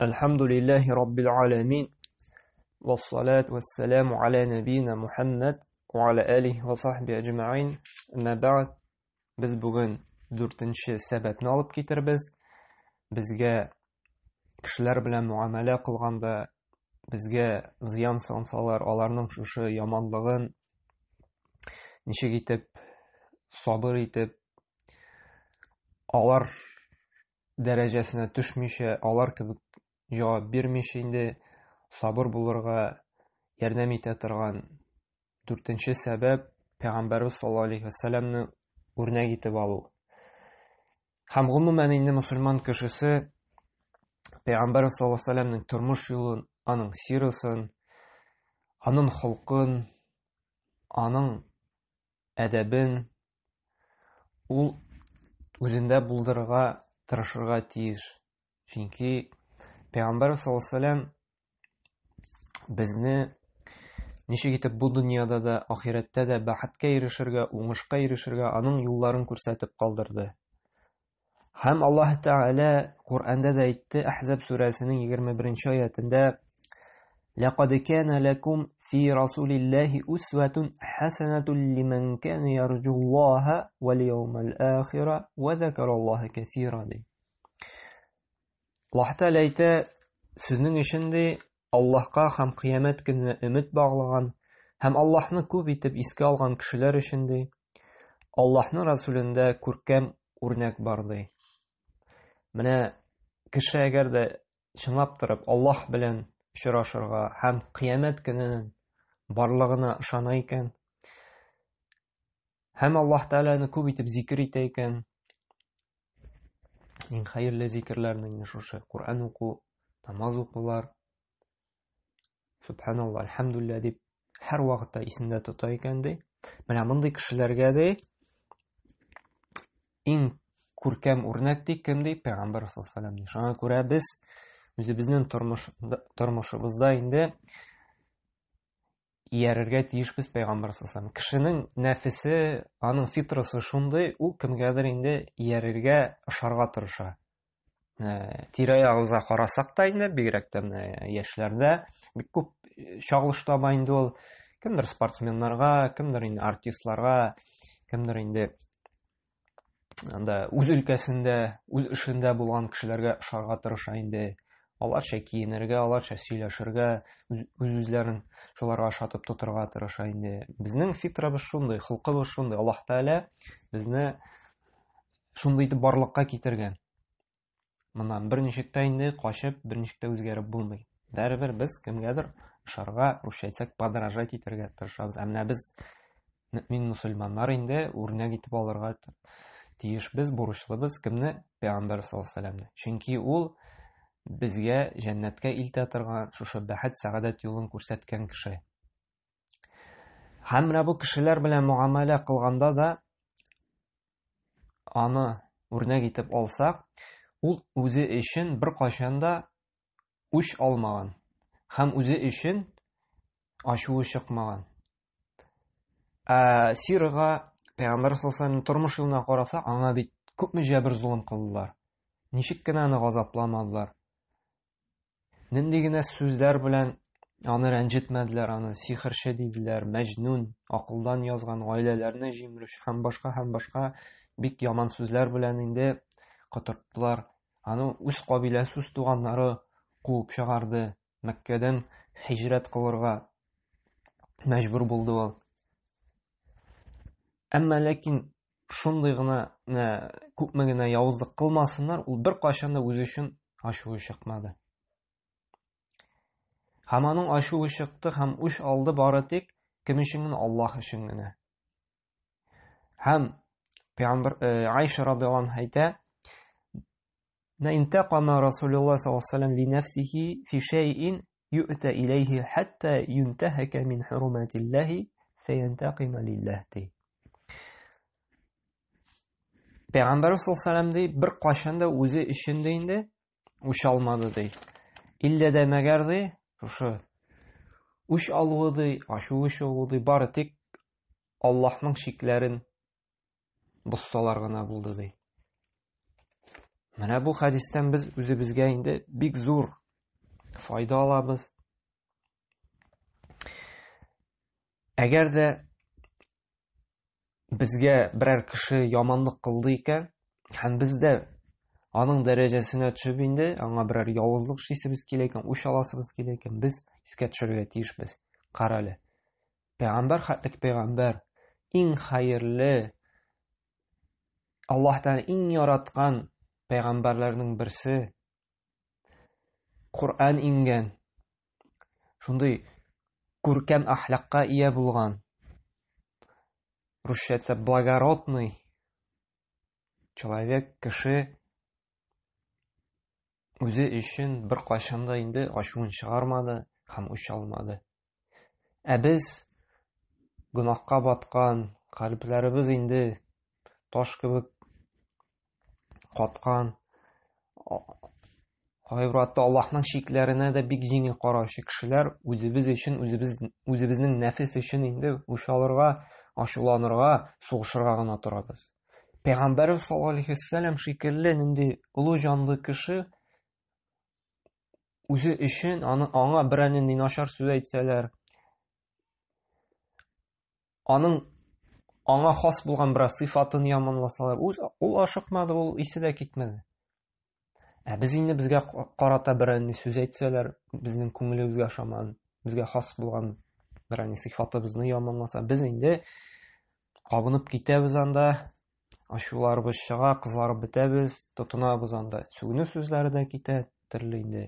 Әлхәмдүлилләһи раббил аләмин. Вассалату вассаламу аля нәбиина Мухаммад ва аля алихи ва сахби әҗмәгыйн. Әмма бәгъд. Без бүген дүртенче сәбәпне алып китербез. Безгә кешеләр белән муамәлә кылганда безгә зыян салсалар, аларның шушы яманлыгын ничек итеп сабыр итеп алар дәрәҗәсенә төшмичә, алар кебек җавап бирмичә инде сабыр булырга ярдәм итә торган дүртенче сәбәп пәйгамбәрбез саллаллаһу алейхи вәсәлләмне үрнәк итеп алу. Һәм гомумән инде мөселман кешесе пәйгамбәр саллаллаһу алейхи вәсәлләмнең тормыш юлын, аның сирасын, аның холкын, аның әдәбен ул үзендә булдырырга тырышырга тиеш. Чөнки Пәйгамбәр саллаллаһу алейһи безне ничек итеп бу дөньяда да, ахирәттә дә бәхеткә ирешергә, уңышка ирешергә аның юлларын күрсәтеп калдырды. Һәм Аллаһ Тәгалә Коръәндә дә әйтте, Әхзаб сүрәсенең 21 аятендә: "Ләкад кана лакум фи расулиллаһи усватун хасанатун лиман кана ярҗуллаһа вал яумал ахира ва закараллаһа кәсира" ди. Аллаһ Тәгалә әйтә, сезнең өчен ди, Аллаһка һәм кыямәт көненә өмет баглаган һәм Аллаһны күп итеп искә алган кешеләр өчен ди, Аллаһның Расулендә күркәм үрнәк бар ди. Менә кеше әгәр дә чынлап торып Аллаһ белән очрашырга һәм кыямәт көненең барлыгына ышана икән, һәм Аллаһ Тәгаләне күп итеп зикер итә икән, иң хәерле зикерләрнең инде шушы Коръән уку, намаз укулар, субханалла, альхамдулилла дип һәр вакытта исендә тота икән ди. Менә мондый кешеләргә ди иң күркәм үрнәк ди кем ди? Пәйгамбәр саллаллаху алейһи ди. Шуңа күрә без үзебезнең тормыш тормышыбызда инде иярергә тиешбез пәйгамбәр саллаллаху Кешенең нәфесе, аның фитрасы шундый, ул кемгәдер инде иярергә, ошарга тырыша. Тирә-ягыбызга карасак та инде, бигрәк тә менә яшьләрдә бик күп чагылыш таба инде ул. Кемдер спортсменнарга, кемдер инде артистларга, кемдер инде анда үз өлкәсендә, үз эшендә булган кешеләргә ошарга тырыша инде. Аларча киенергә, аларча сөйләшергә, үз-үзләрен шуларга ошатып тотырга тырыша инде. Безнең фитрабыз шундый, холкыбыз шундый. Аллаһ Тәгалә безне шундый итеп барлыкка китергән. Моннан берничек тә инде качып, берничек тә үзгәреп булмый. Бәрібер без кемгәдер ошарга, русча әйтсәк, подражать итәргә тырышабыз. Ә менә без мөмин мөселманнар инде үрнәк итеп алырга тиешбез, бурычлыбыз кемне? Пәйгамбәр саллаллаху алейһи Чөнки ул безгә җәннәткә илтә торган шушы бәхет, сәгадәт юлын күрсәткән кеше. Һәм менә бу кешеләр белән муамәлә кылганда да аны үрнәк итеп алсак, ул үзе өчен беркайчан да үч алмаган һәм үзе өчен ачуы чыкмаган. Ә Сирага Пәйгамбәр саллаллаху тормыш юлына карасак, аңа бит күпме җәбер золым кылдылар. Ничек кенә аны газапламадылар. Нинди генә сүзләр белән аны рәнҗетмәделәр, аны сихерче диделәр, мәҗнүн, акылдан язган, гаиләләрне җимерүче һәм башка һәм башка бик яман сүзләр белән инде котырттылар. Аны үз кабиләсе, үз туганнары куып чыгарды. Мәккәдән һиҗрәт кылырга мәҗбүр булды ул. Әмма ләкин шундый гына менә күпме генә явызлык кылмасыннар, ул беркайчан да үзе өчен ачуы чыкмады. Һәм аның ачуы чыкты һәм үч алды бары тик кем өчен генә? Аллаһ өчен генә. Һәм Пәйгамбәр э, Айша радиаллаһу анха әйтә, "На интакама Расулуллаһ саллаллаһу алейһи вәсәлләм ли нәфсихи фи шәйин ю'та иләйһи хәтта юнтаһака мин хуруматиллаһи фәянтакима лиллаһ" ди. Пәйгамбәрбез саллаллаһу алейһи ди, бер кайчан да үзе өчен дә инде үч алмады ди. Иллә дә мәгәр ди, шушы үч алуы ди, ачуы чыгуы ди, бары тик Аллаһның чикләрен бозсалар гына булды ди. Менә бу хәдистән без үзебезгә инде бик зур файда алабыз. Әгәр дә безгә берәр кеше яманлык кылды икән, һәм без дә аның дәрәҗәсенә төшеп инде, аңа берәр явызлык эшлисебез килә икән, үч аласыбыз килә икән, без искә төшерергә тиешбез. Карале. Пәйгамбәр хәтлек пәйгамбәр, иң хәерле, Аллаһ Тәгалә иң яраткан пәйгамбәрләрнең берсе. Коръән иңгән. Шундый күркәм әхлакка ия булган. Русча әйтсә, благородный человек, кеше үзе өчен бер кайчан да инде ачуын чыгармады һәм үч алмады. Ә без гөнаһка баткан, кальбләребез инде таш кебек каткан, кайбер вакытта Аллаһның чикләренә дә бик җиңел караучы кешеләр үзебез өчен, үзебез үзебезнең нәфес өчен инде үч алырга, ачуланырга, сугышырга гына торабыз. Пәйгамбәрбез саллаллаһу алейһи вәсәлләм шикелле нинди олы җанлы кеше үзе өчен аны аңа берәр нинди начар сүз әйтсәләр, аның аңа хас булган бераз сыйфатын яманласалар, үз ул ашыкмады, ул исе дә китмәде. Ә без инде безгә карата берәр нинди сүз әйтсәләр, безнең күңелебезгә ошамаган, безгә хас булган берәр нинди сыйфатыбызны яманласа, без инде кабынып китәбез анда, ачуларыбыз чыга, кызарып бетәбез, тотынабыз анда. Сүгенү сүзләре дә китә, төрле инде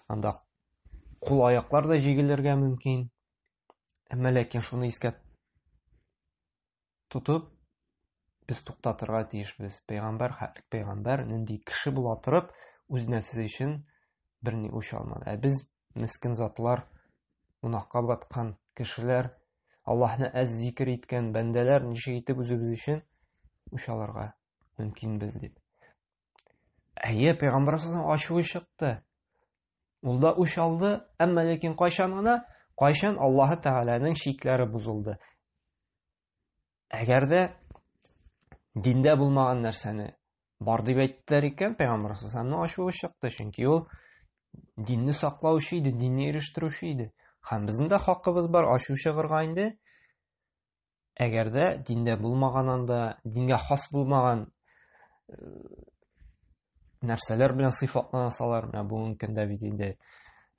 анда кул аяклар да җигелергә мөмкин. Әмма ләкин шуны искә тотып, без туктатырга тиешбез. Пәйгамбәр, хәтлек пәйгамбәр, нинди кеше була торып, үз нәфесе өчен берни үч алмады. Ә без мескен затлар, гөнаһка баткан кешеләр, Аллаһны әз зикер иткән бәндәләр ничек итеп үзебез өчен үч алырга мөмкинбез дип. Әйе, пәйгамбәр ачуы чыкты. Ул да үч алды, әмма ләкин кайчан гына? Кайчан Аллаһы Тәгаләнең чикләре бозылды. Әгәр дә диндә булмаган нәрсәне бар дип әйттеләр икән, пәйгамбәр саллаллаху ачуы чыкты, чөнки ул динне саклаучы иде, динне ирештерүче иде. Һәм безнең дә хакыбыз бар ачу чыгырга инде. Әгәр дә диндә булмаган анда, дингә хас булмаган э, нәрсәләр белән сыйфатлансалар, менә бүгенге көндә бит инде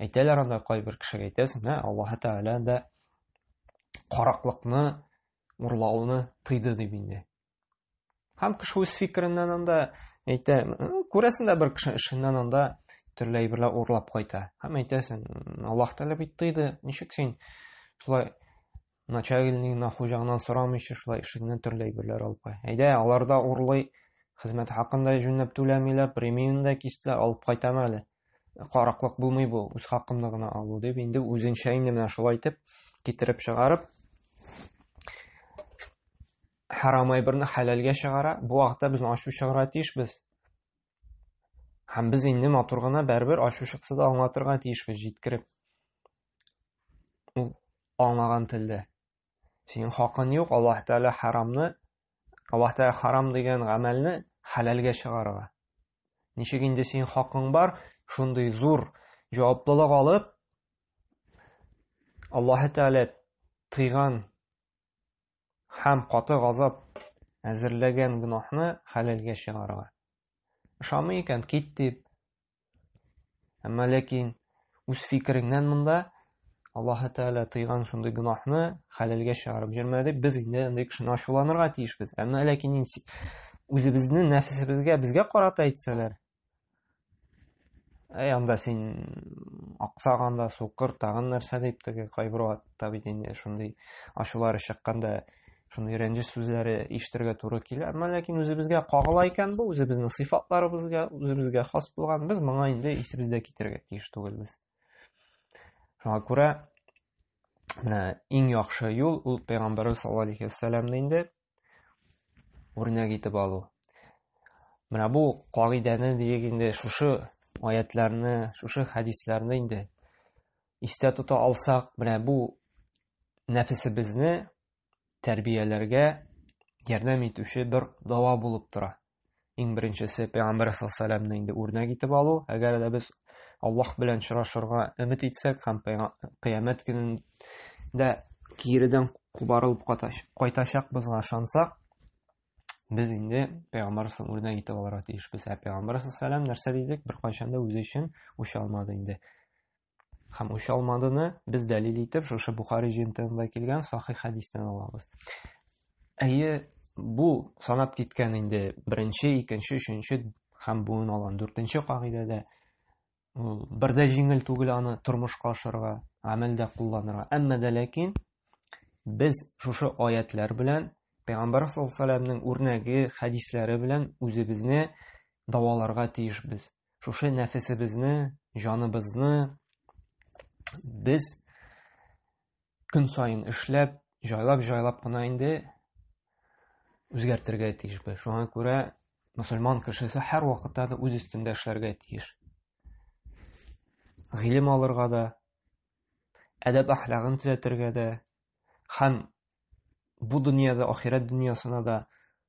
әйтәләр анда кайбер кешегә әйтәсең, менә Аллаһы Тәгалә дә караклыкны, урлауны тыйды дип инде. Һәм кеше үз фикереннән анда әйтә, күрәсең дә бер кеше эшеннән анда төрле әйберләр урлап кайта. Һәм әйтәсең, Аллаһ Тәгалә бит тыйды, ничек син шулай начальнигына, хуҗаңнан сорамыйча шулай эшеңнән төрле әйберләр алып кай. Әйдә, алар да урлый, хезмәт хакын да җүнләп түләмиләр, премияне дә кистеләр, алып кайтам әле. Караклык булмый бу, үз хакымны гына алу дип, инде үзенчә инде менә шулай итеп китереп чыгарып, харам әйберне хәләлгә чыгара. Бу вакытта без ачу чыгарга тиешбез. Һәм без инде матур гына бәрбер ачу чыкса да аңлатырга тиешбез, җиткереп. Ул аңлаган телдә. Синең хакын юк, Аллаһ Тәгалә харамны, Аллаһ Тәгалә харам дигән гамәлне хәләлгә чыгарырга. Ничек инде синең хакың бар, шундый зур җаваплылык алып, Аллаһ Тәгалә тыйган һәм каты газап әзерләгән гөнаһны хәләлгә чыгарырга. Ошамый икән, кит дип. Әмма ләкин үз фикереңнән монда Аллаһы Тәгалә тыйган шундый гөнаһны хәләлгә чыгарып йөрмә дип, без инде андый кешене ачуланырга тиешбез. Әмма ләкин үзебезне нәфесебезгә, безгә карата әйтсәләр, Әй, анда син аксаган да, сукыр, тагын нәрсә дип теге кайбер вакытта бит инде шундый ачулары чыкканда шундый рәнҗеш сүзләре ишетергә туры килә. Әмма ләкин үзебезгә кагыла икән бу, үзебезнең сыйфатларыбызга, үзебезгә хас булган, без моңа инде исебездә китерергә тиеш түгелбез. Шуңа күрә менә иң яхшы юл ул пәйгамбәрбез саллаллаһу алейһи вәсәлләмне инде үрнәк итеп алу. Менә бу кагыйдәне диек инде шушы аятларны, шушы хәдисләрне инде истә тота алсак, менә бу нәфесебезне тәрбияләргә ярдәм итүче бер дава булып тора. Иң беренчесе пәйгамбәр саллаллаһу инде үрнәк итеп алу. Әгәр дә без Аллаһ белән очрашырга өмет итсәк һәм кыямәт көнендә киредән кубарылып кайтачакбызга ышансак, без инде пәйгамбәр үрнәк итеп алырга тиешбез. Ә пәйгамбәр саллаллаху нәрсә дидек? Беркайчан да үзе өчен үч алмады инде. Һәм үч алмадыны без дәлил итеп шушы Бухари җыентыгында килгән сахих хәдистән алабыз. Әйе, бу санап киткән инде беренче, икенче, өченче һәм буын алган дүртенче кагыйдәдә ул бер дә җиңел түгел аны тормышка ашырырга, гамәлдә кулланырга. Әмма дә ләкин без шушы аятлар белән Пәйгамбәр саллаллаху алейһи үрнәге, хәдисләре белән үзебезне дәваларга тиешбез. Шушы нәфесебезне, җаныбызны без көн саен эшләп, җайлап-җайлап кына инде үзгәртергә тиешбез. Шуңа күрә мөселман кешесе һәр вакытта да үз өстендә эшләргә тиеш. Гыйлем алырга да, әдәп әхлагын төзәтергә дә һәм бу дөньяда, ахирәт дөньясына да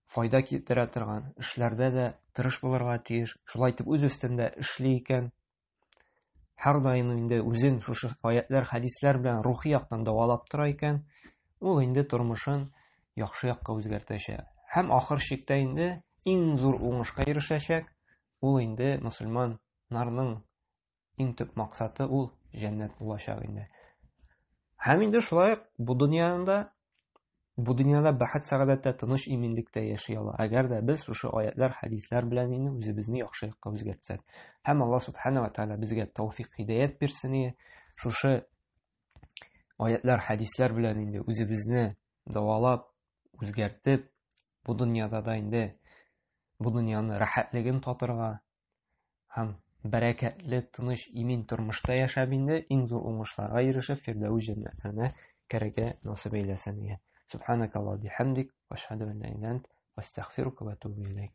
файда китерә торган эшләрдә дә тырыш булырга тиеш. Шулай итеп үз өстендә эшли икән, һәрдаим инде үзен шушы аятлар, хәдисләр белән рухи яктан дәвалап тора икән, ул инде тормышын яхшы якка үзгәртәчәк. Һәм ахыр чиктә инде иң зур уңышка ирешәчәк. Ул инде мөселманнарның иң төп максаты ул җәннәт булачак инде. Һәм инде шулай ук бу дөньяны да бу дөньяда бәхет сәгадәттә тыныч иминлектә яши ала. Әгәр дә без шушы аятлар, хәдисләр белән инде үзебезне яхшы якка үзгәртсәк. Һәм Алла субхана ва тааля безгә тәүфик, һидаят бирсен ие. Шушы аятлар, хәдисләр белән инде үзебезне дәвалап, үзгәртеп, бу дөньяда да инде бу дөньяны рәхәтлеген татырга, һәм бәрәкәтле, тыныч, имин тормышта яшәп инде иң зур уңышларга ирешеп, Фирдәүс җәннәтләренә керергә насыйп әйләсен. Субханакаллаһу бихамдик, ва ашһаду ан ла иляха илля ант, ва астагфирука ва атубу иләйк.